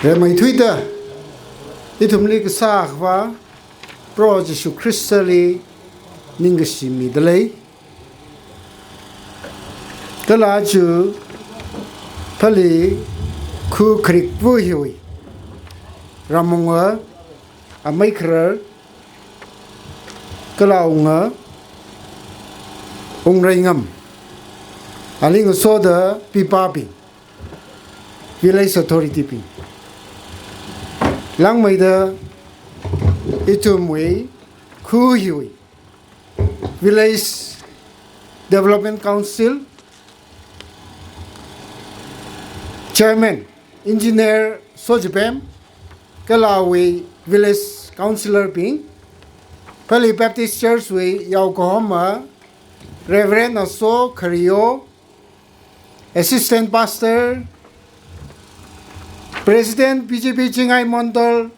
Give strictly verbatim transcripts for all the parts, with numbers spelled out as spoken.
Rimeithuida ithumli kasā Akhava Proho Jishu Khristali ningkashi midalei. Kala aja Phalee khu kharikva hiwui ramwunga, amei kharar, kala awunga Wungreingam, ali ngasoda pipabing, village authority bing, langmeida ithumwui khu hiwui Village Development Council Chairman Engineer Sochipem, kala awui Village Councillor bing, Phalee Baptist Church wui yaokahoma Reverend Aso Khario, Assistant Pastor, President B J P Chingai Mandal,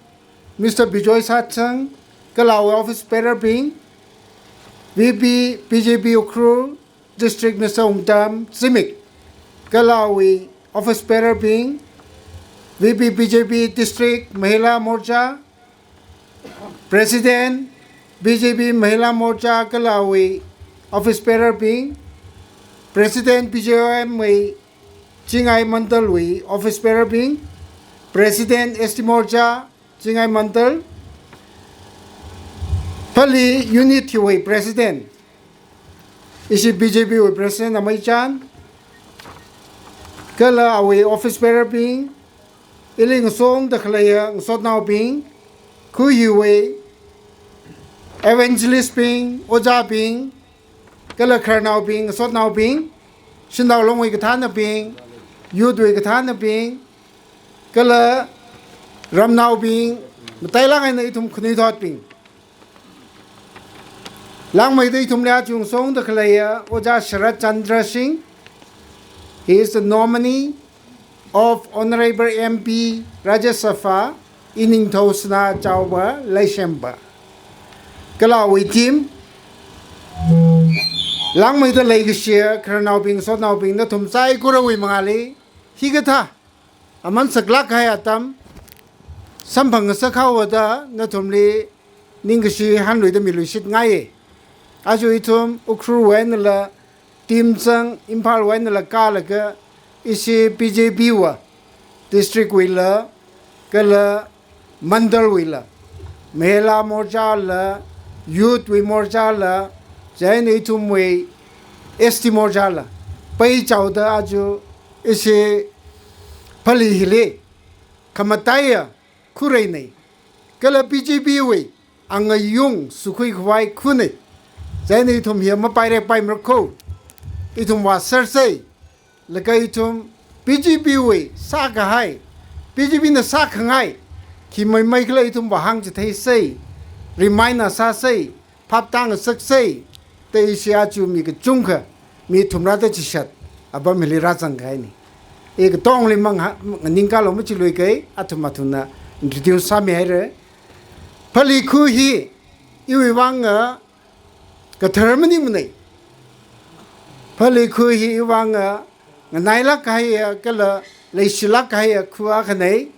Mister Bijoy Satsang, kala awui office bearer bing, V P B J P Ukhrul District Mister Wungtam Zimik, kala awui office bearer bing, V P B J P District Mahila Morcha, President B J P Mahila Morcha kala awui office bearer bing, President B J O M wui Chingai Mandal wui office bearer bing, President S T Morcha Chingai Mandal, Phalee Unit hiwui President, ishi B J P wui President Ameichan, kala awui office bearer bing, ili ngasongda khaleiya ngasotnaobing, khu hiwui evangelist bing, ojābing, kala khararnaobing, ngasotnaobing, Shanao Long wui kathānabing, youth wui kathānabing, kala ramnaobing, matailāk eina ithum khanuithotbing, langmeida ithumli aja ngasongda khaleiya Ojā Sharat Chandra Singh, he is the nominee of Honourable M P Rajya Sabha, Iningthou Sanachaoba Leishemba, kala awui team, langmeida leikashiya khararnaobing, ngasotnaobing, nathum saikorawui mangāli hikathā aman saklāk kahai atam samphang ngasakhaoda nathumli ningkashi hanluida miluishitngaiya. Aja ithum Ukhrul wui einala team zang, Imphal wui einala kālaga, ishi B J P wui, district wuila, kala mandal wuila, Mahila Morcha la, Youth wui Morcha la, chieina ithumwui S T Morcha la paichaoda aja ishi Phalee hili khamataiya khureinei, kala B J P wui angayung sukhui khavai khunei. Chieina ithum hi mapairek paimara kho, ithum vāsersei, laga ithum B J P wui sākahai, B J P na sākhangai khi maimeikhala ithum vāhāngchitheisei, remind na sāsei, phap tāngasaksei, da ishi aja mi kachungkha, mi thumrāda chishat apam hili rāzangkahainei. I katongli mang ha, nganingkalo machiluikai, athum athumna introduce sāmihaira. Phalee khu hi iwui vang, ah, kathar maningmanei. Phalee khu hi iwui vang, ah, nganailāk kahaiya kala leishilāk kahaiya khu akhanei.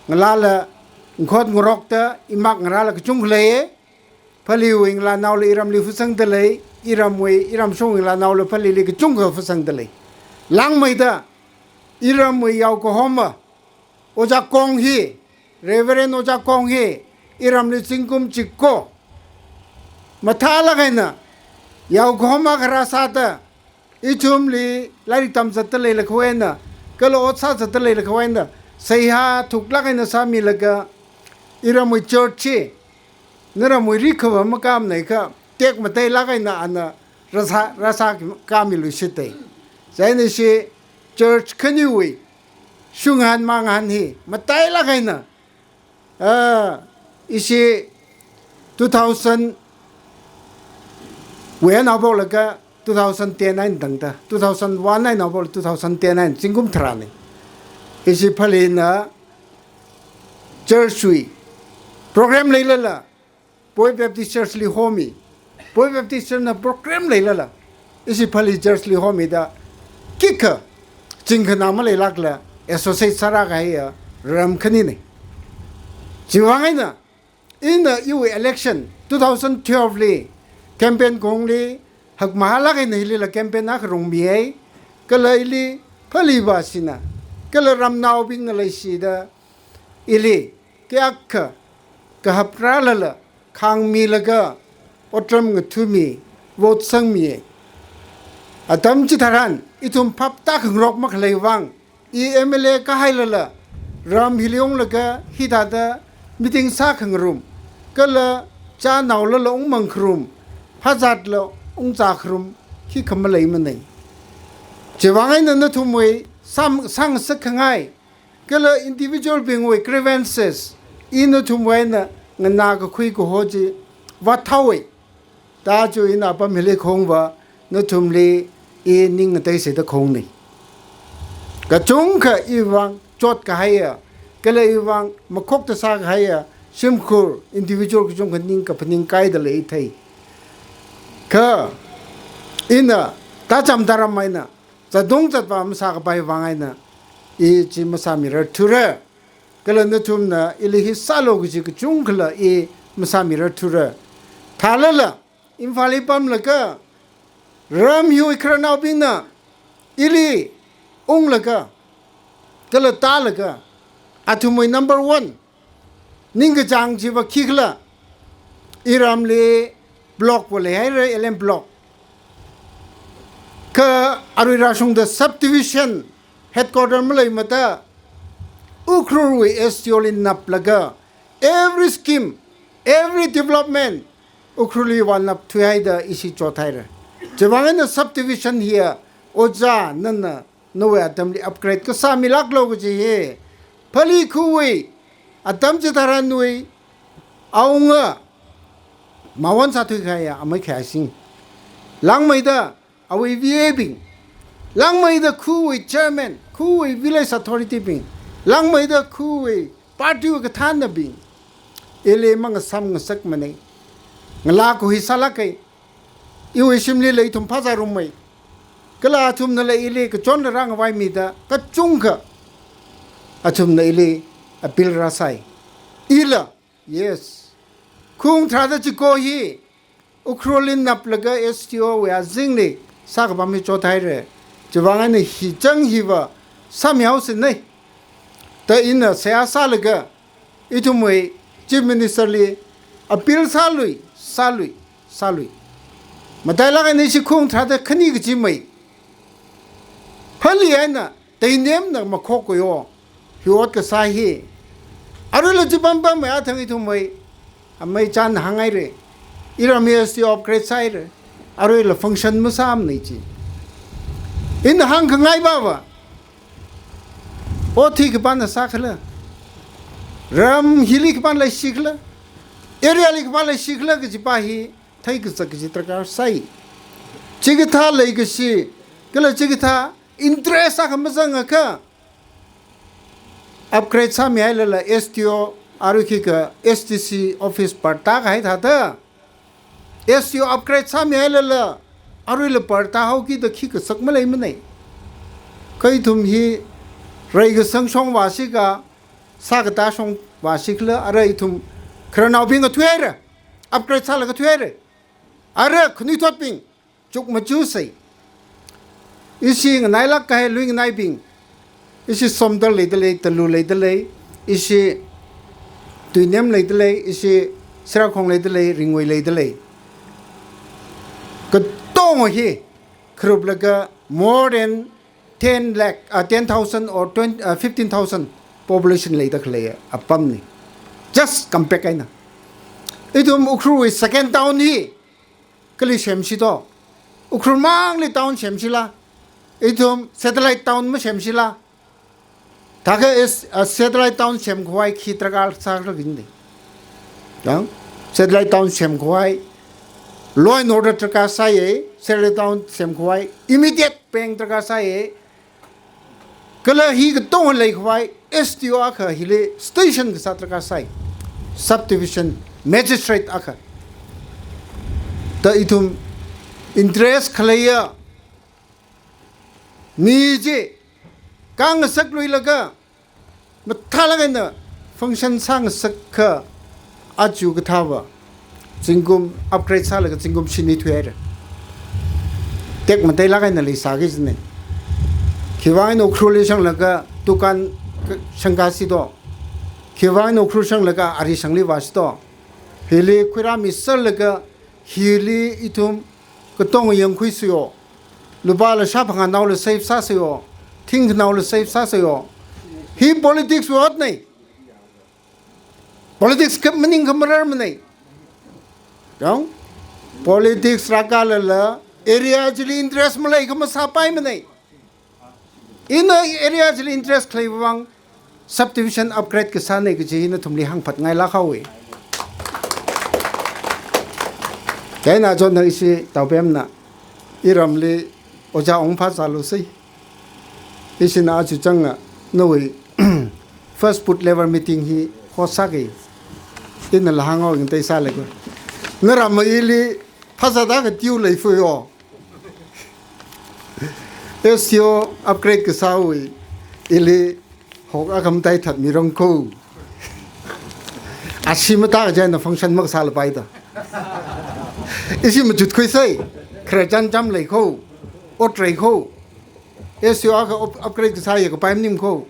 Ngalāla ngakhot ngarokta imak ngarāla kachungkha leiya. Phaleewui ngalānaola iramli phasangda lei, iramwui, iramshongwui ngalānaola Phaleeli kachungkha phasangda lei. Langmeida iramwui yaokahoma Ojā Kong hi, Reverend Ojā Kong hi, iramli zingkum chiko mathālāk eina yaokahoma kharā sāda, ithumli lairik tamzatda leilakha eina, kala ot sāzatda leilakha eina, seihā thuklāk eina sāmilaga, iramwui church hi naramwui rikhava makāmnei kha, tekmateilāk eina ana rāsā, rāsākāmiluishitei. Chieina ishi church khaniwui shunghan manghan hi matailāk eina, ah, ishi two thousand wui eina haophoklaga two thousand ten eina tangda, two thousand one eina haophoklaga two thousand ten eina zingkum tharānei. Ishi Phaleena church wui program leilala, Poi Baptist Church li homi. Poi Baptist Church na program leilala, ishi Pali church li homida, khikha, chingkhana maleilākla, associate sārākahaiya, ram khanina. Chiwui vang eina, ina iwui election two thousand twelve li, campaign kongli, hakmahālāk eina hilila campaign akha rungmiya, kala ili Pali vāshina, kala ramnaobingna leishida, ili, kayākha, kahap rālala, khāngmilaga, otram ngathami, vote sangmi. Atam chitharan, ithum phap tākhangarok makhalei vang, i M L A kahailala, ram hili unglaga, hithāda, meeting sākhangarum, kala, chānaolala ungmangkharum, phazatla ungzākharum, khikha maleimana. Chiwui vang eina nathumwui, sam, sangsakkhangai, kala individual bingwui grievances, i nathumwui eina nganākakhui kaho chi vāthaowa. Tachu ina apam hili khongva, nathumli i ning ngateisāda khongna. Kachungkha iwui vang chotkahaiya, kala iwui vang makhokta sākahaiya, shimkhur individual kachungkha ning kaphaning kaida leithei. Kha, ina, tacham taram eina, zatung zatvā masākapai vang eina, i chi masāmirarthura. Kala nathumna ili hi sālu kaji kachungkhala i masāmirarthura. Thālala, Imphal li pamlaga, ram hiwui khararnaobingna, ili unglaga, kala tālaga, athumwui number one, ningkachāng chiva khikhala, iramli block va leihaira, L M block. Kha arui rāshungda subdivision headquarter maleimada, Ukhrulwui S D O li naplaga, every scheme, every development, Ukhrulli vānapthuihaida ishi chothaira. Chiwui vang eina subdivision hiya, ojā, nana, nawui atamli upgrade kasā milāklu kaji hi. Pali khawui, atam chitharanwui, awunga, mawon sāthuikahaiya, amei khayāsing. Langmeida, awui V A bing. Langmeida khawui chairman, khawui village authority bing. Langmeida khawui party wui kathānabing. Ili mangasam ngasakmana. Ngalā kahui sālāka. Iwui shimlila ithum phazārummei. Kala athumnala ili kachonla rāngavaimida, kachungkha athumna ili appeal rāsai. Ila, yes. Khung tharāda chiko hi, Ukhrulli naplaga S D O wui azingli sākapam hi chothaira. Chiwui vang eina hi chang hiva sāmihaosina. Da ina seihā sālaga, ithumwui Chief Minister li appeal sālui, sālui, sālui. Matailāk eina ishi khung tharāda khani kachimei. Pali eina, tainemna makhok kayo. Hi ot kasā hi. Aruila chi pampam mei athang ithumwui. Amei chān hānghaira. Iram S D O upgrade sāhaira. Aruila function masāmana chi. Ina hāngkhangai bava. Ot hi khipāna sākhala. Ram hili khipāna leishikhala. Area li khipāna leishikhala kajipa hi theikazak kaji darkar sai. Chikathā leikashi, kala chikathā interest akha mazangakha upgrade sāmihailala S D O, arui khikha S D C office part tākahai thāda. S D O upgrade sāmihailala, aruila part tāhaokida khikasak maleimana. Kha ithum hi reikasang shong vāshika, sākatā shong vāshikhala, ara ithum khararnaobing kathuihaira, upgrade sālaga thuihaira. Ara khanuithotbing, chukmajasei. Ishi nganailāk kahai lui nganaibing. Ishi Somdal leidalei, Talu leidalei, ishi Tuinem leidalei, ishi Serakhong leidalei, Ringui leidalei. Katonga hi, kharuplaga more than ten lakh, uh, ten thousand or twenty, uh, fifteen thousand population leida khalei apamna. Just compact eina. Ithum Ukhrul wui second town hi, kali semsi to. Ukhrul mangli town semsila. Ithum satellite town masemsila. Thākha is, uh, satellite town semkhavai khi darkar sāra kajina. Yang, satellite town semkhavai law and order darkar sāya, satellite town semkhavai immediate peng darkar sāya. Kala hi katonga leikhavai S D O akha hili station kasā darkar sai. Subdivision magistrate akha. Da ithum interest khaleiya mi chi kangasak luilaga, mathālāk eina function sāngasakakha, aja kathāva zingkum upgrade sālaga zingkum shini thuihaira. Tekmateilāk eina leisāki kajina. Khiwuivang eina Ukhrulli shanglaga dukan shangkāsi do? Khiwuivang eina Ukhrul shanglaga ari shangli vāsi do? Hili khuirāmiserlaga, hili ithum katonga yangkhuisi yo, lupāla shāphangānaola save sāsi yo, thingkhanaola save sāsi yo. Hi politics wui otna. Politics kha maningkha mararmana. Yong? Politics rākālala area chili interest maleikha masāpaimana. Ina area chili interest khaleiwui vang subdivision upgrade kasāna kaji hi nathumli hāngphatngailāk haowa. Chieina chonna ishi Taopemna iramli ojā ungphā sālusa. Ishina aja changa nawui first booth level meeting hi host sāki. Inala hānghao ngatei sālaga, naramva ili phasāda kha tiu leifu yo. S D O upgrade kasāwui ili hok akha mataithatmirang kho. Ashi matākaja eina function makasālapai da. Ishi machutkhuisa, khararchan cham lei kho, ot rei kho. S D O akha up-, upgrade kasā ya kapai maning kho.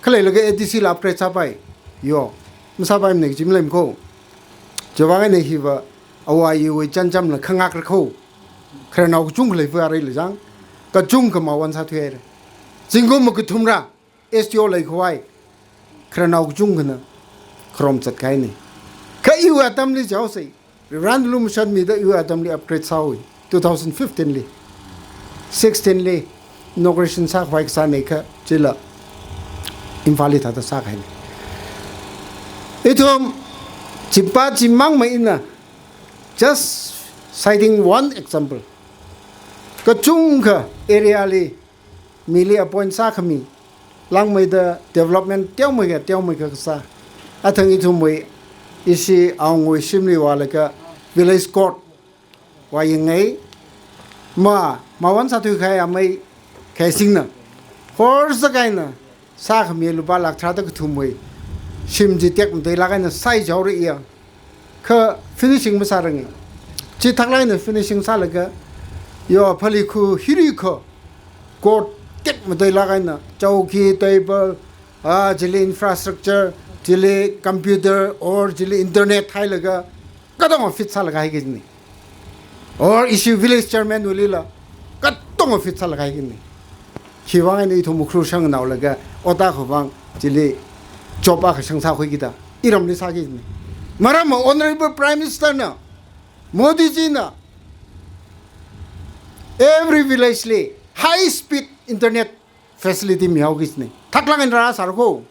Khaleilaga A D C la upgrade sāpai yo, masāpaimana kaji maleimana kho. Chiwuivang eina hiva awui iwui chānjamla khangakra kho. Khararnao kachungkha leifa arila jang, kachungkha mawon sāthuihaira. Zingkum makathumra S D O leikhavai khararnao kachungkhana kharom zatkahaina. Kha iwui atamli jaosa, Varivarana lumashanmida iwui atamli upgrade sāhaowa, two thousand fifteen li. Sixteen li inauguration sākhavai kasāna kha chila Imphalli thāda sākahaina. Ithum chipā chimang maina, just citing one example. Kachungkha area li mili appoint sākhami, langmeida development teomeikha teomeikha kasā. Athang ithumwui ishi awungwui shimli vālaga village court vāyangngai, ma, mawon sāthuikahai amei Kheisingna horzak eina sākhami lupā lakh tharāda kathumwui shim chi tekmateilāk eina sāi jaora iya. Kha finishing masāranga. Chithaklāk eina finishing sālaga, yo, Phalee khu hiri kha court tekmateilāk eina chowki, table, ah, chili infrastructure, chili computer or chili internet hailaga katonga fit sālaga haikajina. Or ishi village chairman wuilila katonga fit sālaga haikajina. Khiwuivang eina ithum Ukhrul shangnaolaga ot akhavang chili job akha shangsākhuiki da iramli sākajina. Maramva Honorable Prime Minister na, Modi ji na, every village li high speed internet facility mihaokajina. Thaklāk eina rāsāra kho.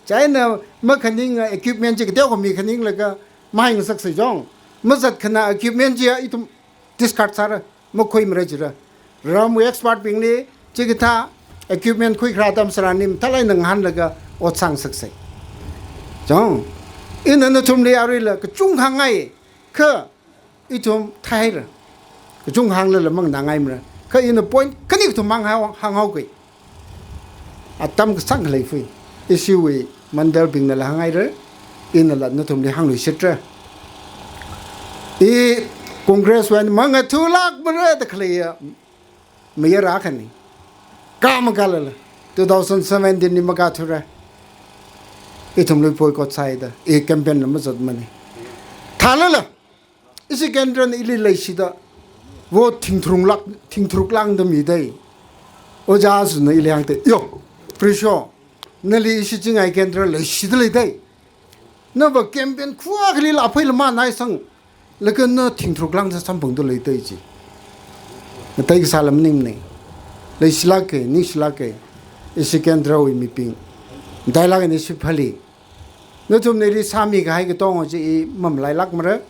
Chieina makhaning equipment chi kateokha mikhaninglaga mahai ngasaksai jong, mazatkhana equipment chi ithum discard sāra, makhuimara jira. Ramwui expert bingli chikathā equipment khuikharā atam tharanli mathālāk eina ngahānlaga ot sāngasaksai. Jong, ina nathumli aruila kachungkha hāngngai, kha ithum theihaira. Kachungkha hānglala manganāngaimara. Kha ina point khani kathum mang hāng, hānghaoki. Atam kasāngkha leifui. Ishiwui mandal bingnala hānghaira. Inala nathumli hāngluishitra. I Congress wui eina mangathulākmara da khaleiya mayara akhana. Kha makālala, two thousand seventeen li makāthura. Ithumli boycott sāhaida, i campaign la mazatmana. Thālala, ishi kendra na ili leishida vote thingtharuk lāk, thingtharuk lāngda midai. Ojā Azu na ili hāngda, yo, Prisho, nali ishi chingai kendra leishida leidai. Nava campaign khuakhalila aphaila manai sanglaga na thingtharuk lāngda samphangda leidai chi. Ngatei kasāla maningmana. Leishilāka, ningshilāka, ishi kendrawui mibing. Matailāk eina ishi Phalee. Nathumna ili sāmikahai katonga chi i mamalailākmara.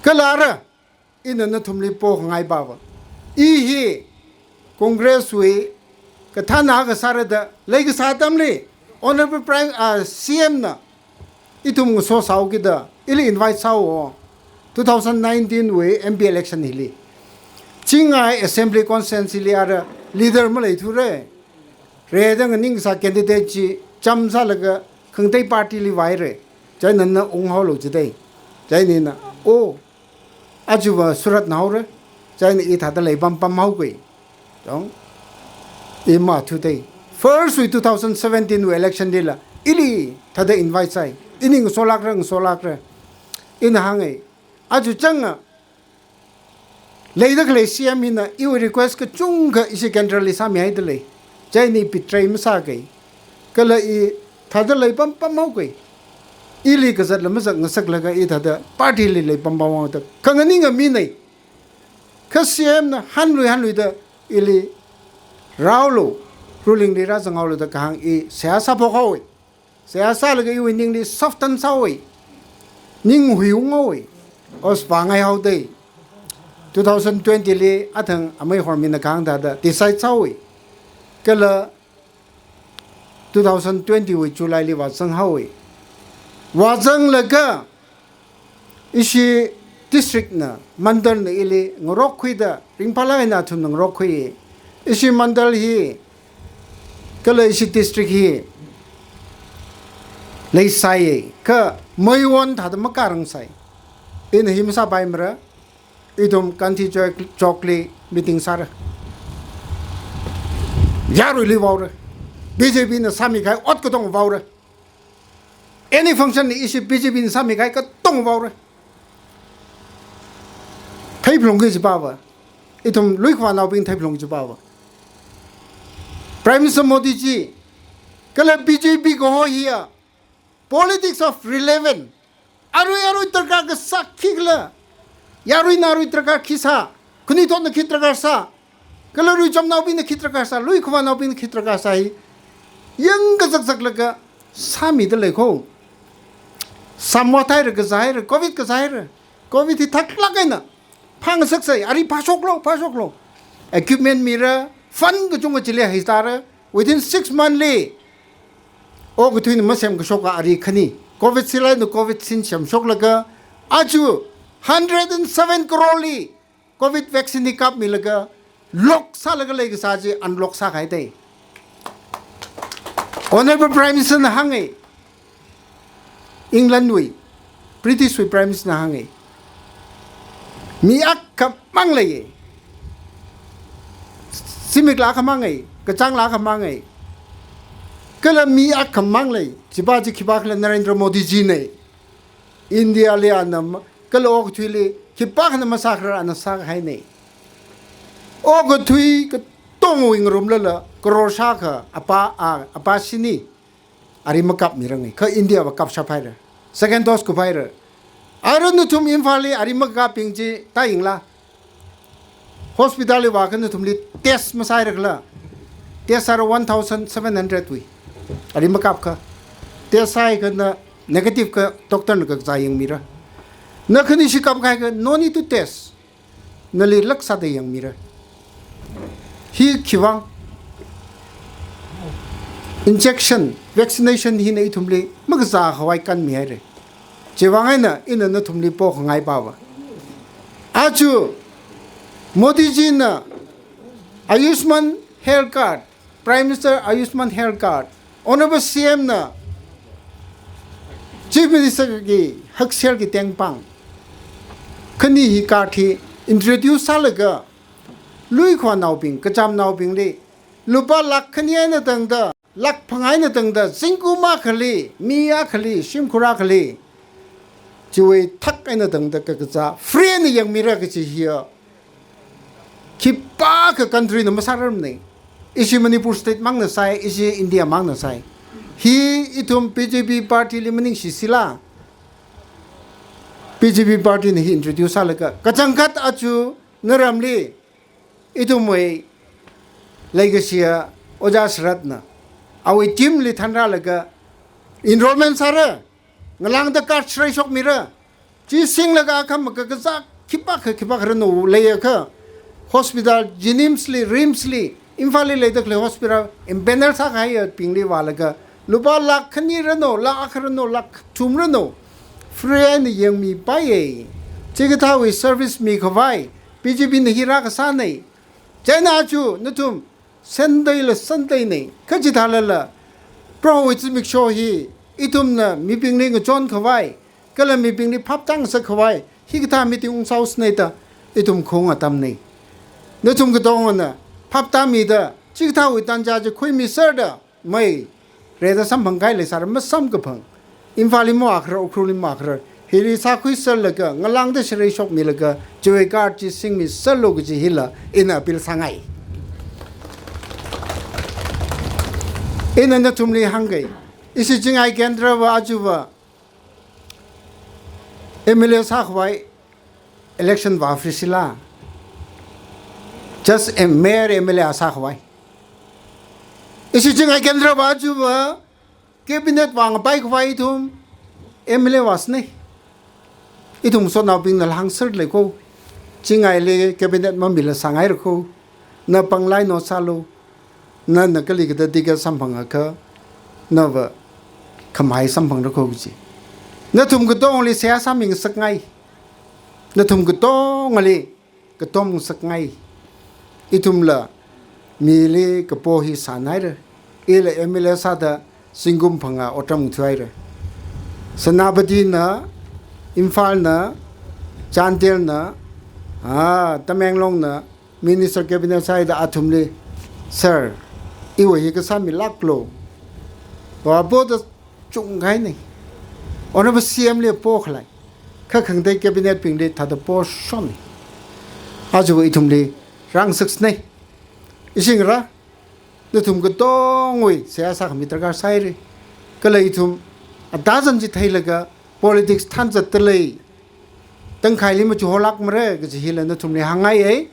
Kala ara, ina nathumli pokhangai pava, i hi Congress wui kathāna kasāra da leikasā atamli, Honorable Prime, ah, C M na ithum ngasosāhaokida ili invite sāhaowa, two thousand nineteen wui M P election hili. Chingai Assembly Constituency li ara leader maleithura. Rida nganingsā candidate chi chamsālaga khangatei party li vaira. Chieina na unghaolu jidai. Chieina ina, oh, aja va suratna haora. Chieina i thāda leipam pamhaoki. Chong, i mathudai. First wui two thousand seventeen wui election lila ili thāda invite sāi. Ini ngasolākra, ngasolākra. Ina hāngai, aja changa leida khalei C M hina iwui request kachungkha ishi central li sāmihaida lei. Chieina i betray masāki. Kala i thāda leipam pamhaoki. Ili kazatla mazat ngasaklaga i thāda party li leipam pamhaoda khanganinga mina. Kha C M na hanlui hanluida ili rāhaolu, ruling li rāzanghaolu da kahāng i seihā sāphok haowa. Seihā sālaga iwui ningli soften sāhaowa. Ning huiung haowa. Os pāngai haodai. Two thousand twenty li athang amei Hormina kahāng thāda decide sāhaowa. Kala two thousand twenty wui July li vāzang haowa. Vāzanglaga ishi district na, mandal na ili ngarokkhuida, ringphālāk eina athumna ngarokkhui. Ishi mandal hi, kala ishi district hi leisai, kha meiwon thāda makārangsai. Ina hi masāpaimara, ithum Gandhi Chowk, Chowk li meeting sāra. Yaruili vaora. B J P na sāmikahai ot katonga vaora. Any function li ishi B J P na sāmikahai katonga vaora. Theiphalungki jipava. Ithum luikhavānaobing theiphalungki jipava. Prime Minister Modi ji, kala B J P kaho hiya, politics of relevant. Arui arui darkar kasā khikhala, yaruina arui darkar khi sā, khanuithotna khi darkar sā, kala ruichamnaobingna khi darkar sā, luikhavānaobingna khi darkar sā hi yangkazakzaklaga sāmida lei kho. Samwat haira, kazā haira, covid kazā haira. Covid hi thaklāk eina phāngasaksai, ari phāshoklu, phāshoklu. Equipment mira, fund kachungkha chili heisāra. Within six month li okathuina masemkashoka ari khani, Covishield eina Covaxin semshoklaga, aja hundred and seven crore li covid vaccine hi kapmilaga, lock sālaga leikasā chi unlock sākahai dai. Honorable Prime Minister na hāngai, England wui, British wui Prime Minister na hāngai, mi akhamang lei. Zimikla akhamang lei, kachāngla akhamang lei. Kala mi akhamang lei, chipa chi khipākhala Narendra Modi ji nei. India li ana ma-, kala okathuili khipākhana masākharar ana sākahainei. Okathui katongawui ngarumlala crore shākha apā, a, apā shini ari makapmirangai. Kha India va kapshaphaira. Second dose kuphaira. Ara nathum Imphal li ari makapping chi tāyanglu. Hospital li vākha nathumli test masāhaira khala. Test sāra one thousand seven hundred wui. Ari makapkha. Test sāhaiakha na negative kha doctor na kakazā yangmira. Na khanishi kapkahaikha no need to test. Nali lāk sāda yangmira. Hi khiwuivang? Injection, vaccination hina ithumli makazākhavai kanmihaira. Chiwuivang eina ina nathumli pokhangai pava. Aja Modi ji na Ayushman Health Card, Prime Minister Ayushman Health Card, Honorable C M na Chief Minister ki hakshelki tengpāng khani hi card hi introduce sālaga, luikhavānaobing, kachamnaobingli lupā lakh khani eina tangda, lakh phangā eina tangda, zingkum akhali, mi akhali, shimkhur akhali chiwui thak eina tangda kakazā free eina yangmira kachi hiya khipākha country na masārarmanei. Ishi Manipur state mangna sāi, ishi India mangna sāi. Hi ithum B J P party li maningshisila. B J P party na hi introduce sālaga, kachangkhat aja naramli ithumwui leikashiya Ojā Sharatna awui team li thanrālaga enrollment sāra, ngalāngda card shreishokmira. Chi singlaga akhama kakazā khipākha khipākha ranu leiakha, hospital, JNIMS li, RIMS li, Imphal li leida khalei hospital empanel sākahaiyabingli vālaga, lupā lakh khani ranu, lakh akha ranu, lakh thum ranu, free eina yangmipaiye. Chikathāwui service mikhavai, B J P na hi rākasānei. China chu nathum Sunday la Sunday nei. Kha chithālala Prohowui zimiksho hi ithumna mibingli ngachon khavai, kala mibingli phaptāngasak khavai, hikathā meeting ungsāhaosei da ithum khaung atam nei. Nathum katongana phaptāmida, chikathāwui tanja chi khuimiserda, mai, rida samphang kahai leisāra masamkaphang. Imphalli mavākharar, Ukhrulli mavākharar. Hili sākhuiserlaga, ngalāngda sharei shokmilaga, chiwui card chi singmiserlu kaji hila, ina appeal sāngai. Ina nathumli hāngkei. Ishi Chingai Kendra va aja va M L A sākhavai election vāfree sila. Just a mere M L A sākhavai. Ishi Chingai Kendra va aja va cabinet vāngapai khavai ithum M L A vāsānei. Ithum sotnaobingna hāngser lei ko. Chingaili cabinet mamila sāngaira ko. Na panglai no sālu. Nana kali kathāda ticket samphangakha, nava khamahai samphangra ko kaji. Nathum katongli seihā sāmingasakngai. Nathum katongali katomngasakngai. Ithumla mili kapo hi sānhaira. Ila M L A sāda zingkum phangā otram thuihaira. Senapatina, Imphalna, Chandelna, ah, Tamenglongna, Minister Cabinet sāhaida athumli, "Sir, iwui hi kasā milāklo." Vāpoda chungkahainei. Honourable C M li pokhalei. Kha khangatei cabinet bingli thāda poshonnei. Aja ithumli rāngasaknei. Ishi ngarā, nathum katongwui seihā sākhami darkar sāhaira. Kala ithum atazan chi theilaga politics thanzatda lei. Tangkhaili machuholākmara kaji hila nathumli hāngngaiya.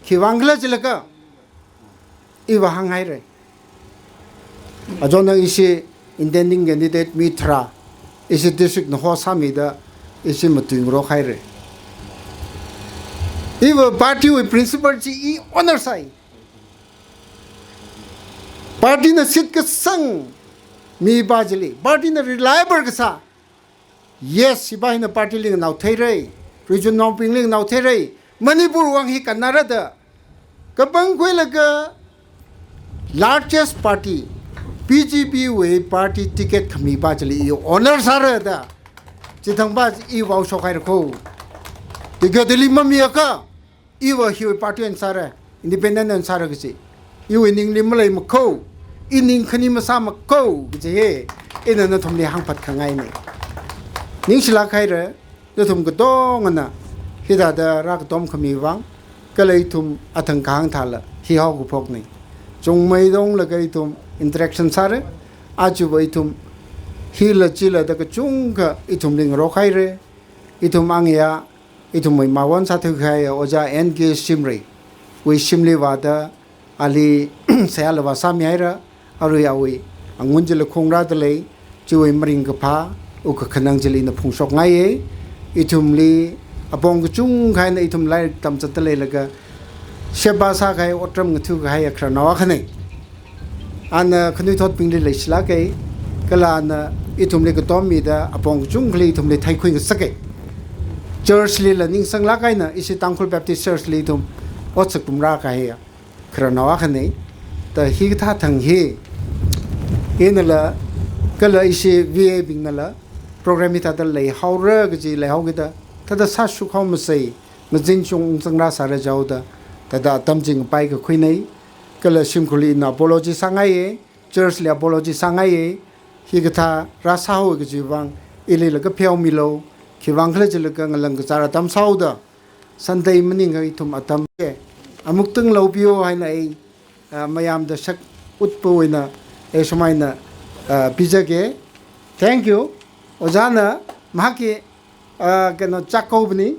Khiwuivang khala jilaga, iva hānghaira. Ajona ishi intending candidate mi tharā, ishi district na host sāmida, ishi matuingarok haira. Iva party wui principle chi i honour sāi. Party na seat kasang mipā chili, party na reliable kasā. Yes, hipa hina party li nganao theira, regionnaobingli nganao theira, Manipur vang hi kannara da. Kapangkhuilaga largest party, B J P wui party ticket khamipā chili i honour sāra da. Chithangpa i vaoshok haira ko. Ticket li mamiakha, iva hiwui party eina sāra, independent eina sāra kaji. Iwui ningli maleima ko, i ning khani masāma ko kaji hi, ina nathumli hāngphat khangainei. Ningshilāk haira, nathum katongana hithāda rākatom khami vang, kala ithum athang kahāng thāla hi haokaphoknei. Chungmeidonglaga ithum interaction sāra, aja va ithum hila chila da kachungkha ithumli ngarok haira, ithum angayā, ithumwui mavon sāthui kahai Ojā N K Shimray wui shimli vāda ali seihāla vāsāmihaira, arui awui angun chila khungrāda lei, chiwui maringkaphā, wukkhanang chili ina phungshokngaiya. Ithumli apong kachungkha eina ithum lairik tamzatda leilaga, sheba sākahai, otram ngathu kahai khararnao akhanei. Ana khanuithotbingli leishilāka, kala ana ithumli katommida apong kachungkhali ithumli theikhuingasaka. Church lila ningsanglāk eina, ishi Tangkhul Baptist Church li ithum otsak pumrā kahai khararnao akhanei. Da hikathā thang hi, inala, kala ishi V A bingnala, program hithāda leihaora kaji leihaokida, thāda sāshok haomasei, mazinshung zangrā sāra jaoda, thāda atam chi ngapai kakhuinei, kala shimkhurli ina apology sāngaiya, church li apology sāngaiya, hikathā rāsāhao kaji vang, ilila kapheomilo, khiwuivang khala jilaga ngalang kazār atam sāhaoda, Sunday maningakha ithum atam chi amuk tanglo piyo haina ei, ah, mayamda shak utpa eina, ei shumaina, ah, pizake. Thank you. Ojāna, mahaki, ah, kano chak kaupani.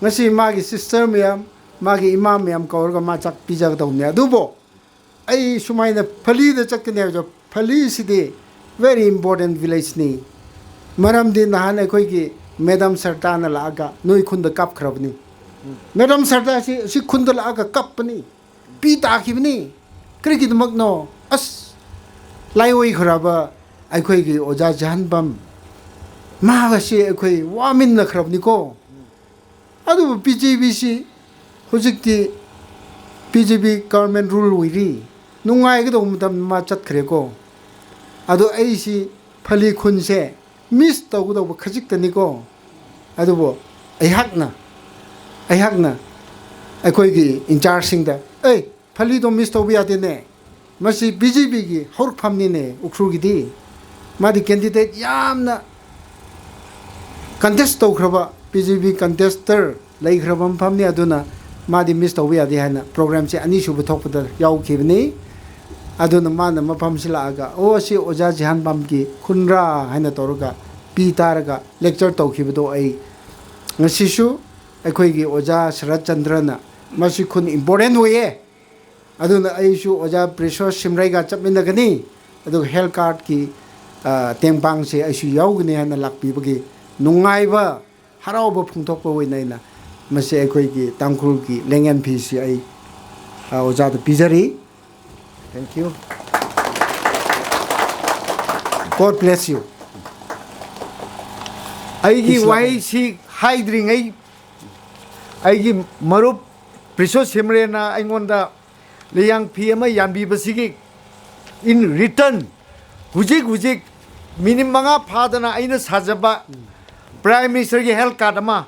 Ngasi magi sister mayam, magi ima mayam kaurga ma chak pizak dauni. Adubo. Ai shumaina Phalida chatkane jo, Phali city, very important village ni. Maramdi nahān eikhoiki Madam Sarda na lāka, noi khunda kapkharapani. Madam Sarda si, si khunda lāka kapani. Pi tākhipani. Karikidmakno, as, laiwui kharapa, eikhoiki Ojā Jahanbam. Makashi eikhoi vāminna kharapani ko. Adubu B J P si, Hujikti B J P government rule wuili nungai kadok matam ma chatkhare ko. Ado aisi Phalee khunse miss tokadok ba khajik tani ko. Adubo aihakna, aihakna, aikhoiki in charge singda, "Ei, Phalee to miss tobi yadene. Masi B J P ki haorpham nine, Ukhrul kidi. Madi candidate yamna contest tokharaba, B J P contester leikharaba maphamni, aduna madi miss tobi yadi," haina program se anishuba thokpada yaokhibani. Aduna mana maphamsi laga, "O, si Oja Jihanpam ki khunra," haina toraga, pi taraga lecture tokhibado ai. Ngasishu, aikhoiki Oja Sharat Chandra na, "Masi khun important wuye." Aduna aishu Oja Precious Shimray ga chapminna kani. Aduga health card ki, ah, tengpang se aishu yaokani haina lakpibagi nungaiba, haraoba phungthokpa wuina ina masi aikhoiki Tangkhul ki lengyan phi si ai, ah, Oja da pizari. Thank you. God bless you. Aigi Islam. Wai si haidring ai, aigi marup Precious Shimray na aingonda liyang phi ama yanbi basigi in return, hujik hujik minute manga phadana aina sāzaba Prime Minister ki health card ama.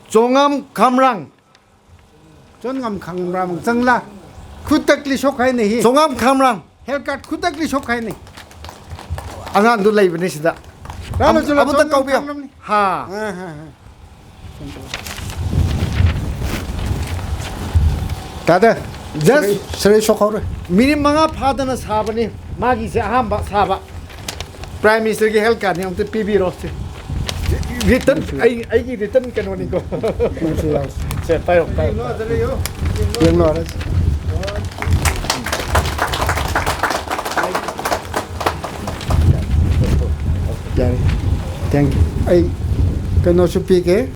Chongam Khamrang. Chongam Khamrang zangla. Khutakli shokhaina hi. Chongam Khamrang. Health card khutakli shokhaina. Angan du leibani sida. Ralo am-, chula abu ta Chongam kau biya. Khamrang ni. Ha. Ah, ha, ha. Tada, just Sri, Sri Shokhaure. Minute manga phadana sābani, magi se ahamba sāba. Prime Minister ki health card ni amte pibiro se. Return, ai, aigi return kanoni ko. Nungsi yao. Se, payo, payo. Yanglo, ras. Yare. Thank you. Ai, kano supi ke?